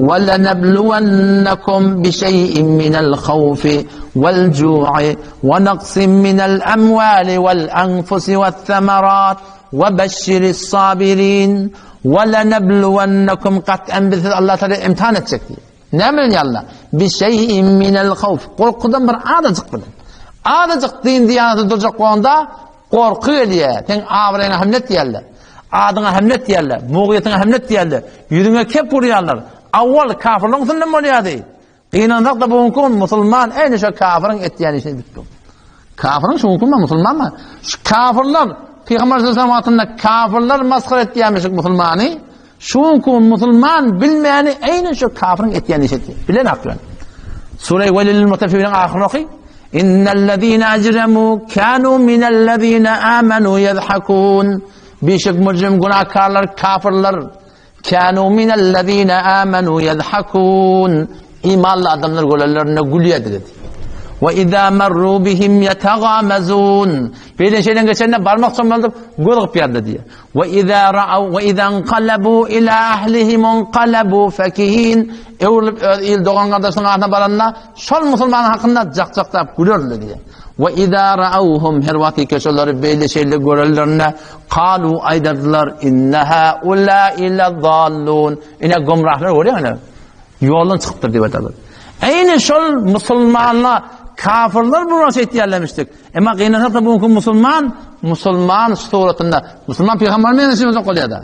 وَلَنَبْلُوَنَّكُمْ بِشَيْءٍ مِنَ الْخَوْفِ وَالْجُوعِ وَنَقْصٍ مِنَ الْأَمْوَالِ وَالْأَنْفُسِ وَالثَّمَرَاتِ وَبَشِّرِ الصَّابِرِينَ وَلَنَبْلُوَنَّكُمْ Gat'an biz sizi Allah Teala imtihan etjek diýýär. Näme bilen ýa Allah? Bişeý'in minel havf. Gorkudan bir azajyk bilen. Azajyk din diýanata durjak bolanda gorky gelýär. Seň abraýyňa hemle etýärler. Adyňa hemle etýärler. Mugyýetiňe hemle etýärler. Ýüzüňe kep urýarlar. Awwal kafirligiň üstünden bolýardy. Gynansak-da bu günki gün musulman äýni şo kafiriň etýän işini edip dur. Kafiriň şu günki gün musulman bar. Şu kafirler Pygamber sallallahu aleyhi wagtynda kafirler masgara etýärmişik musulmany. Şu günki gün musulman bilmäni äýni şo kafiriň etýän işi etýär. Bilen aklan. Sure Welil Mutaffifiniň ahyryny oky. Innellezine ecremu kanu minellezine amenu yezhakun. Bişik müjrim günahkarlar, kafirler Kânû minellezîne âmenû yezhakûn. Imanly adamlar görenlerinde gülýärdiler. We izâ merrû bihim yetegâmezûn. Beýle şeyden geçende barmak çommaldyp göz gypýardy diýýär. We izâ ra'aw we izâ inqalabû ilâ ahlihim inqalabû fekihin. Öwrülip öz il dogan gardaşynyň adyna baranda şol musulmanyň hakynda jak-jaklap gülerdiler diýýär. We izâ ra'awhum her wagt ki şolary beýle şeýle görenlerinde Kalu aýdardylar, Inne haulâi lezzallûn. Ine gümrahlar görýäňmi? Ýoldan çykypdyr diýip aýdarlar. Eýni şol musulmanlar, kafirler bu naşy etýärlermişdik. Emma gynansak-da bu günki musulman, musulman suratynda, musulman pygamber meňzeş boljak bolýar-da.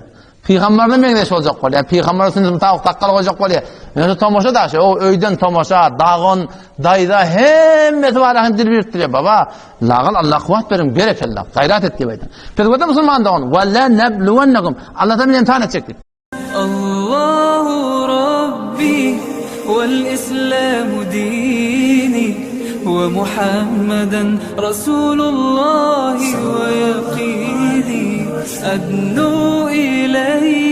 Pygamberine meňzeş boljak bolýar. Pygamber üstüne mutabak sakgal goýjak bolýar. Ýöne tomaşa da şu, o öýden tomaşa, dagon, daýza hemmesi bar hem dil birikdirýär. Baba, lagal Allah kuwwat beriň, berekella, gaýrat et diýip aýdar. Biz gördük musulman dogan, we la nebluwennekum. Allah da bizi imtihan etjek diýip. Allahu Rabbi wal Islamu dini we Muhammeden Rasulullahi we ýakini. Adnu ileýhi.